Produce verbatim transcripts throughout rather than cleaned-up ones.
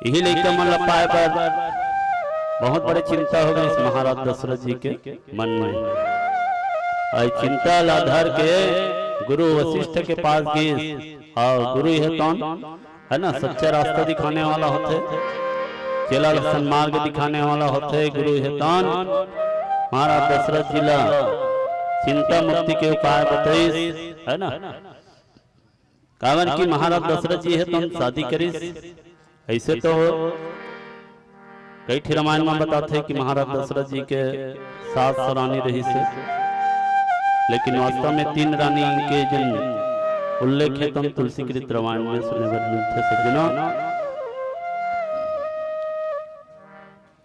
इही लइका मन ला पाए बर बहुत बड़े चिंता हो गइस महाराज दशरथ जी के मन में। अउ चिंता ला धर के गुरु वशिष्ठ के पास गिस, अउ गुरु हे तौन, है ना, सच्चा रास्ता दिखाने वाला होथे, चेला ला सन्मार्ग दिखाने वाला होथे गुरु हे तौन। महाराज दशरथ जी ला चिंता मुक्ति के उपाय बतइस, है ना। काबर कि महाराज दशरथ जी हे तौन शादी करिस। ऐसे तो कई ठे रामायण में बताथे कि महाराज दशरथ जी के सात सौ रानी रहिस हे, लेकिन वास्तव में तीन रानी के जिन उल्लेख हे तौन तुलसीकृत रामायण में सुने बर मिलथे सज्जनों।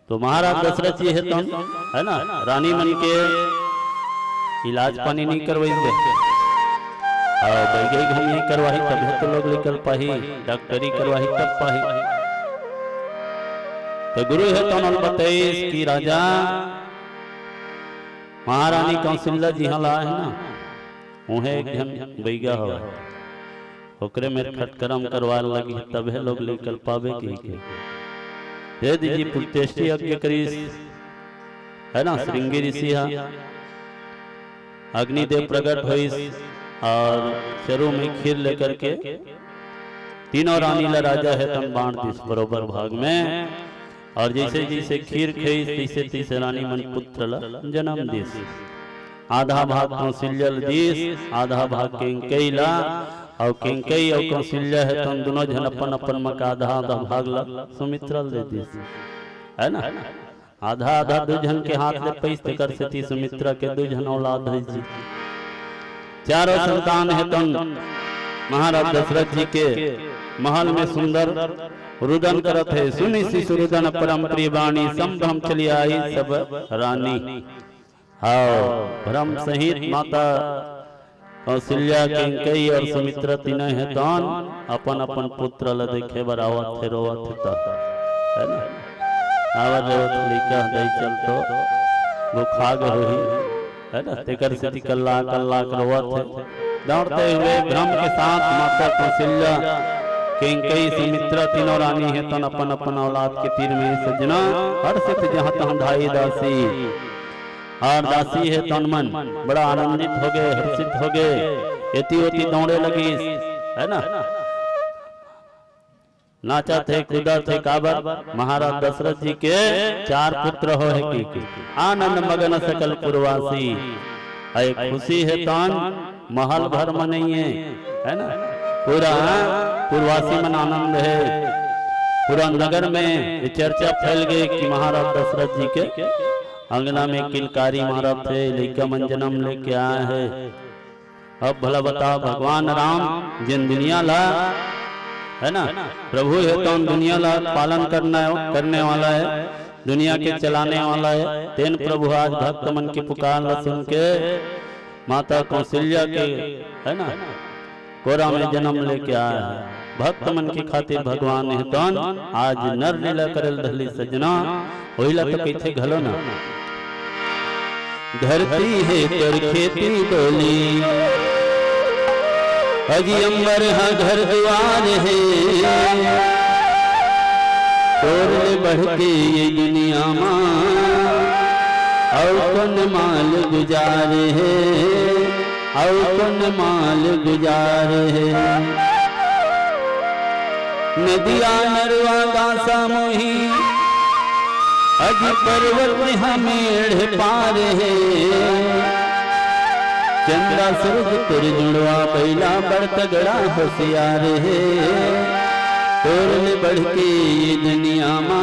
तो महाराज दशरथ जी हे तौन, है ना, रानी मन के इलाज पानी नहीं करवाइस हे। अउ बइगा घूम नहीं करवाही तभे तो लोग निकल पाही, डॉक्टरी करवाही तब पाही। तो गुरु हे तौन ओला बताइस कि राजा, महारानी कौशल्या जी ला हे ना, उहें एक झन बइगा हवय, ओकरे मेर खटकरम करवाए लगही, तभे लोग निकल पाबे कहिके। हे दीदी, पुलटेष्टि यज्ञ करिस, है ना, श्रृंगी ऋषि हा, अग्निदेव प्रकट होइस अउ चरू में खीर लेकर के तीनों रानी ला राजा हे तौन बांट दिस बरोबर भाग में। अउ जइसे जइसे खीर खइस, तइसे तइसे रानी मन पुत्र ला जन्म दिस। आधा भाग कौशल्या ला दिस, आधा भाग केंकई ला, अउ केंकई अउ कौशल्या हे तौन दुनों झन अपन अपन म के आधा आधा भाग ला सुमित्रा ला दे दिस, है ना। आधा आधा दू झन के हाथ ले पइस, तेकर सेती सुमित्रा के दू झन औलाद होइस जी। चारों संतान हे तौन महाराज दशरथ जी के महल में सुंदर रुदन करत हे। सुनि शिशु रुदन परम प्रिय बानी, संभ्रम चली आई सब रानी। हव, भ्रम सहित माता कौशल्या, केंकई अउ सुमित्रा तीनों हे तौन अपन अपन पुत्र ला देखे बर आवत हे, रोवत हे त, है ना। आवा रोवत लइका दई चल तो भुखा गे होही, है ना। तेकर सेती कल्ला कल्ला के रोवत हे। दौड़ते हुए भ्रम के साथ माता कौशल्या, केंकई, सुमित्रा तीनों रानी हे तौन अपन अपन औलाद के तीर में सज्जना हर्षित जहाँ तहाँ धाई दासी। अउ दासी हे तौन मन बड़ा आनंदित हो गे, हर्षित हो गे, एती ओती दौड़े लगिस, है ना। नाचत हे, कूदत हे, काबर महाराज दशरथ जी के चार पुत्र हो हे कि, कि आनंद मगन सकल पुरवासी। अउ एक खुशी हे तौन महल भर म नइ हे, है ना, पूरा पुरवासी मन आनंद हे, पूरा नगर में ये चर्चा फैल गे कि महाराज दशरथ जी के अंगना में किलकारी मारत हे, लइका मन जन्म लेके आए हे। अब भला बताओ, भगवान राम जिन दुनिया ला, है ना, प्रभु हे तौन दुनिया ला पालन करना, करने वाला हे, दुनिया के चलाने वाला हे, तेन प्रभु आज भक्त मन के पुकार ला सुन के माता कौशल्या के, है ना, कोरा में जन्म लेके आए हे। भक्त मन के खातिर भगवान हे तौन आज नर लीला करे ल धरलिस सज्जना, ओही ला तो कहिथे घलो ना। धरती हे तोर खेती डोली, अजी अंबर हा घर दुआर हे, तोर ले बढ़ के ये दुनिया मा अउ कोन माल गुजार हे, अउ कोन माल गुजार हे। नदिया नरवा गासा मोही, अजी पर्वत हा मेढ़ पार हे। चंदा सूरज तोर जुड़वा, बइला बड़ तगड़ा होशियार हे। तोर ले बढ़ के ये दुनिया मा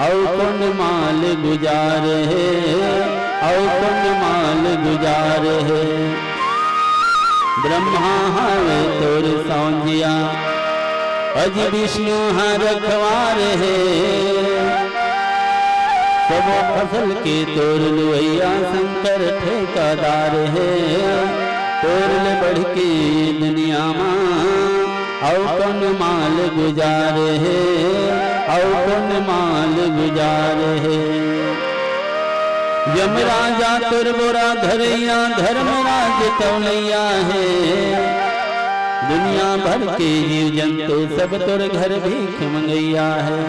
अउ कोन माल गुजार हे, अउ कोन माल गुजार हे। ब्रह्मा हवे तोर सौंजिया, अजी विष्णु हा रखवार हे। सबो फसल के तोर लुवइया, शंकर ठेकादार हे। तोर ले बढ़ के दुनिया मा अउ कोन माल गुजार हे, अउ कोन माल गुजार हे। यमराजा तोर बोरा धरइया, धर्मराज तौलइया हे। दुनिया भर के जीव जंतु सब तोर घर भीख मंगइया हे।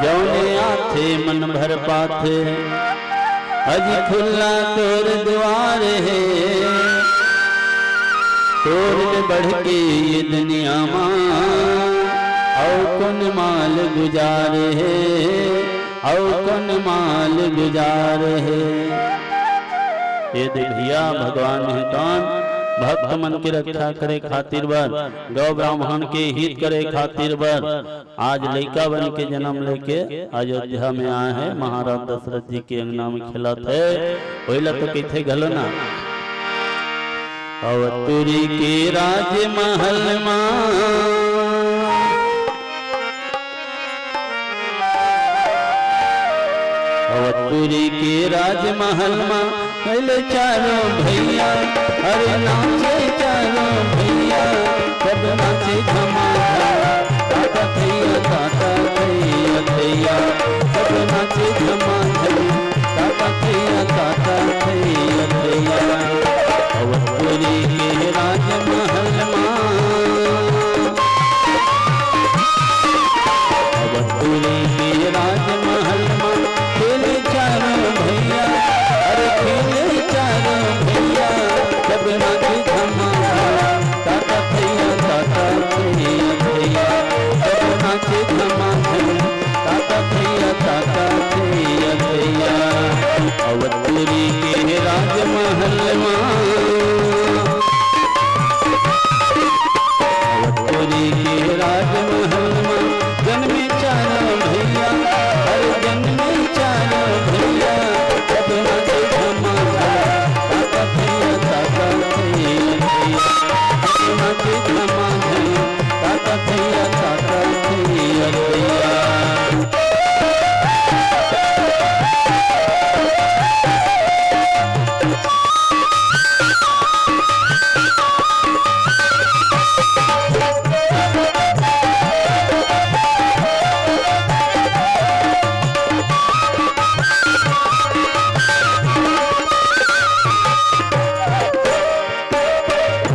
जउने आथे मन भर पाथे, अजी खुल्ला तोर दुवार हे। तोर ले बढ़ के ये दुनिया मा अउ कोन माल गुजार हे, अउ कोन माल गुजार हे। ये दे भइया, भगवान हे तौन भक्त मन के रक्षा करे खातिर बर, गौ ब्राह्मण के हित करे खातिर बर आज लइका बन के जन्म लेके अयोध्या में आए हे, महाराज दशरथ जी के अंगना में खेलत हे। ओइला तो कहिथे घलो ना, अवतुरी के राजमहल मा, अवतुरी के राजमहल मा, अइले चारों भइया, अरे नाचे चारों भइया, सब नाचे झमाझम, ताता थैया, ताता थैया, थैया, सब नाचे झमाझम, ताता थैया, ताता थैया, थैया। अवतुरी के राजमहल मा, अवतुरी के राजमहल मा, खेले चारों भइया, अरे खेले चारों भइया, सब नाचे झमाझम, ताता थैया, ताता थैया, थैया, सब नाचे झमाझम, ताता थैया, ताता थैया, थैया। अवतुरी के राजमहल मा, अवतुरी के राजमहल मा, जनमे चारों भइया, अरे जनमे चारों भइया, सब नाचे झमाझम, ताता थैया, ताता थैया, थैया, सब नाचे झमाझम, ताता थैया, ताता थैया, थैया।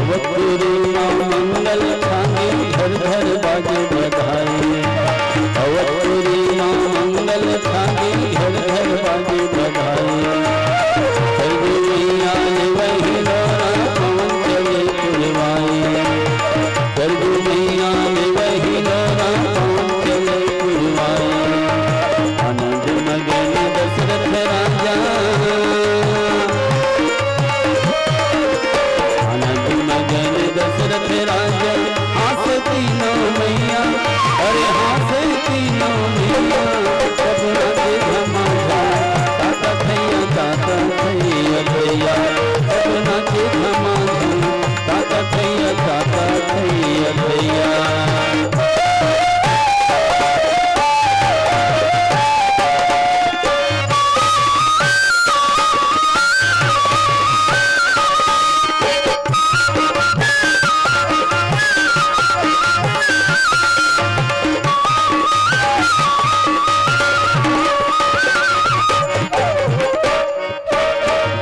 अवतुरी माँ मंगल छांगे, घर घर बाजे बधाई। अवतुरी माँ मंगल छांगे, घर घर बाजे बधाई। सरजू मैया ले वही लोरा, पवन चले पुरवाई। सरजू मैया ले वही लोरा, पवन चले पुरवाई। आनंद मगन दशरथ राजा, आनंद मगन दशरथ राजा, हाँसे तीनों मैया, अरे हाँसे तीनों मैया, सब नाचे झमाझम, ताता थैया, ताता थैया, थैया, सब नाचे झमाझम, ताता थैया, ताता थैया, थैया।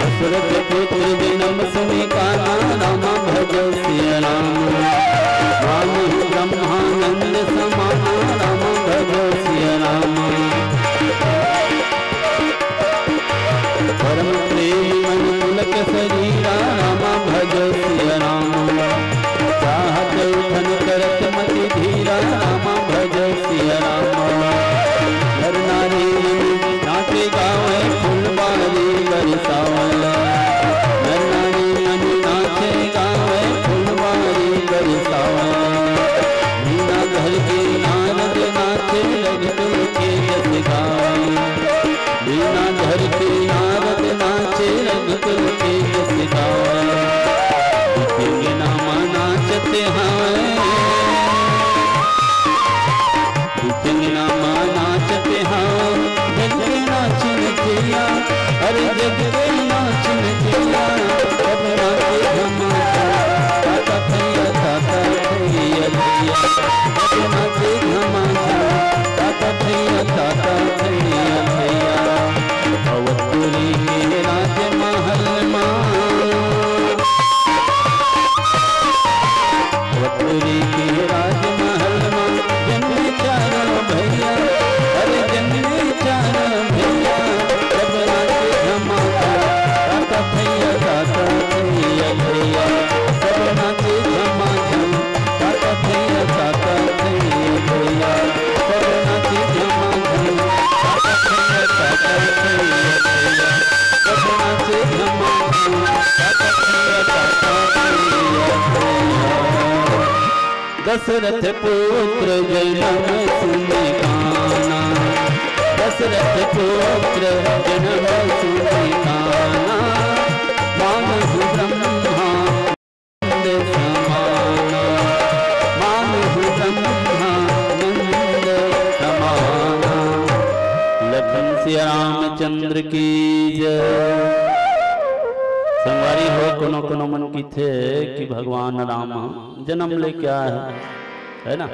दशरथ पुत्र विनम सुनि काना, राम भजो सिया राम। राम ही ब्रह्मानंद समाना, राम भजो सिया राम। परम प्रेम मन पुलक शरीरा, राम भजो सिया राम। चाहत उठन करत मति धीरा, राम भजो सिया राम। नर नारी मन नाचे गावे, फूलबारी बरसावे। नर नारी मन नाचे गावे, फूलबारी बरसावे। मीना घर के नारद नाचे, रघुकुल के जस गावे। मीना घर के नारद नाचे, रघुकुल के जस गावे। बिचंगना मा नाचत हावे। बिचंगना मा नाचत हावे, जग के नाच नचैया, अरे जग के नाच नचैया, सब नाचे झमाझम, ताता थैया, ताता थैया, थैया, सब नाचे झमाझम, ताता थैया, ताता थैया, थैया। अवतुरी के राजमहल मा। दशरथ पुत्र जन्म सुनि काना, दशरथ पुत्र जन्म सुनि काना, मानहु ब्रह्मानंद समाना, मानहु ब्रह्मानंद समाना। लखन सिया रामचंद्र की जय। संगवारी हो, कोनो कोनो मन किथे कि भगवान राम जन्म लेके आए हे, है ना?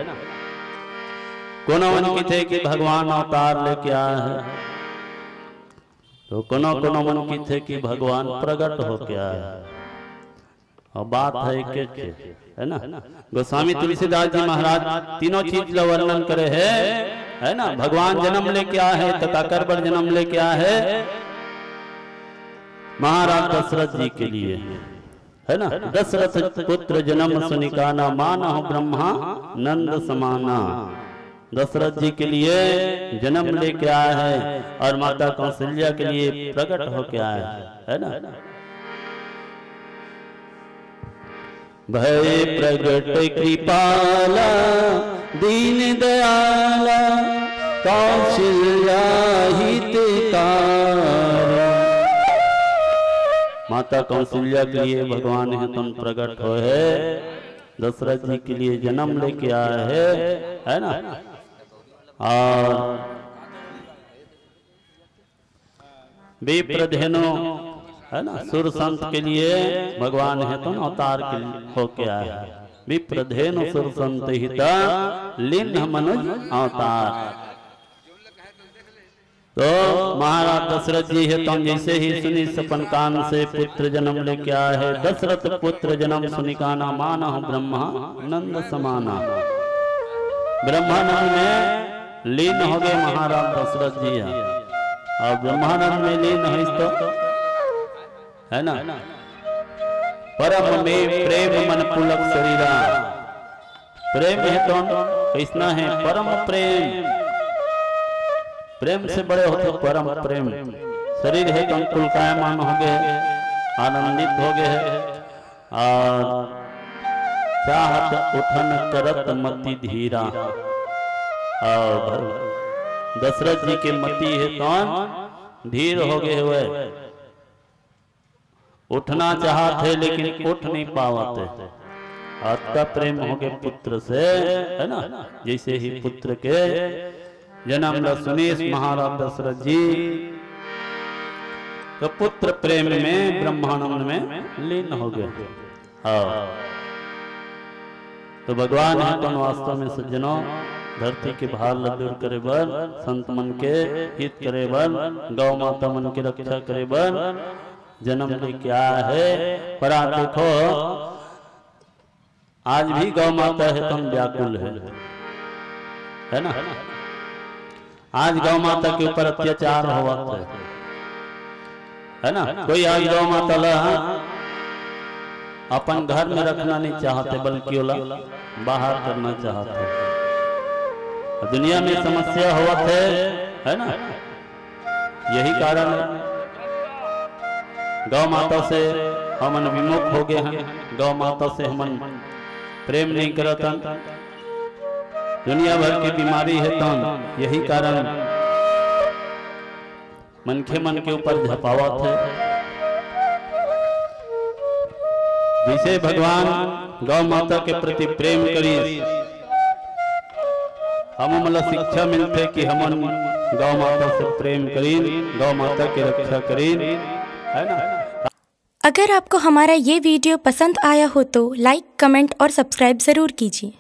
कोनो मन किथे कि भगवान अवतार लेके आए हे, तो कोनो कोनो मन किथे कि भगवान प्रगट होके आए हे। अउ बात हे एक एक हे, है ना? गोस्वामी तुलसीदास जी महाराज तीनों चीज ला वर्णन करे हे, है ना? भगवान जन्म लेके आए हे, तो काकर बर जन्म लेके आए हे? महाराज दशरथ जी के लिए, है ना? दशरथ पुत्र जन्म सुनि काना, मानहु ब्रह्मानंद समाना। दशरथ जी के लिए जन्म लेके आए हे अउ माता कौशल्या के लिए प्रगट होके आए हे, है ना? भए प्रगट कृपाला दीन दयाला कौशल्या हितकारी। माता कौशल्या के लिए भगवान हे तोन प्रगट होए हे, दशरथ जी के लिए जन्म लेके आए हे, है ना? अउ विप्रधेनु, है ना, सुर संत के लिए भगवान हे तोन अवतार के होके आए हे। विप्रधेनु सुर संत हिता लीन्ह मनुज अवतार। तो महाराज दशरथ जी हे तोन जैसे ही सुनिस अपन कान से पुत्र जन्म लेके आए हे, दशरथ पुत्र जन्म सुनि काना, मानहु ब्रह्मानंद समाना। ब्रह्मानंद में लीन हो गए महाराज दशरथ जी हे। अउ ब्रह्मानंद में लीन होइस तो, है ना, परम में प्रेम मन पुलक शरीरा। प्रेम हे तोन कइसना हे? परम प्रेम, प्रेम से बड़े होथे परम प्रेम। शरीर हे तोन पुलकायमान हो गए, आनंदित हो गए हे। अउ चाहत उठन करत मति धीरा। अउ दशरथ जी के मति हे तोन धीर हो गए हवय, उठना चाहत हे लेकिन उठ नहीं पावत हे। अतका प्रेम हो गए पुत्र से, है ना? जैसे ही पुत्र के जन्म ल सुनिस महाराज दशरथ जी, तो पुत्र प्रेम में, ब्रह्मानंद में लीन हो गए। हाँ, तो भगवान हे तोन वास्तव में सज्जनों, धरती के भार ल दूर करे बर, संत मन के हित करे बर, गौ माता मन के रक्षा करे बर जन्म लेके आए हे। पर आप देखो, आज भी गौ माता हे तोन व्याकुल हे, है ना? आज गौ माता के ऊपर अत्याचार होवत हे, है ना? कोई आज गौ माता ला अपन घर में रखना नहीं चाहत हे, बल्कि ओला बाहर करना चाहत हे। दुनिया में समस्या होवत हे, है ना? यही कारण हे, गौ माता से हमन विमुख हो गए हन, गौ माता से हमन प्रेम नहीं करत हन। दुनिया भर के बीमारी हे तोन यही कारण मनखे मन के ऊपर झपावत हे। जैसे भगवान गौ माता के प्रति प्रेम करिस, हमन ला शिक्षा मिलथे कि हमन गौ माता से प्रेम करिन, गौ माता के रक्षा करिन, है ना? अगर आपको हमारा ये वीडियो पसंद आया हो तो लाइक, कमेंट और सब्सक्राइब ज़रूर कीजिए।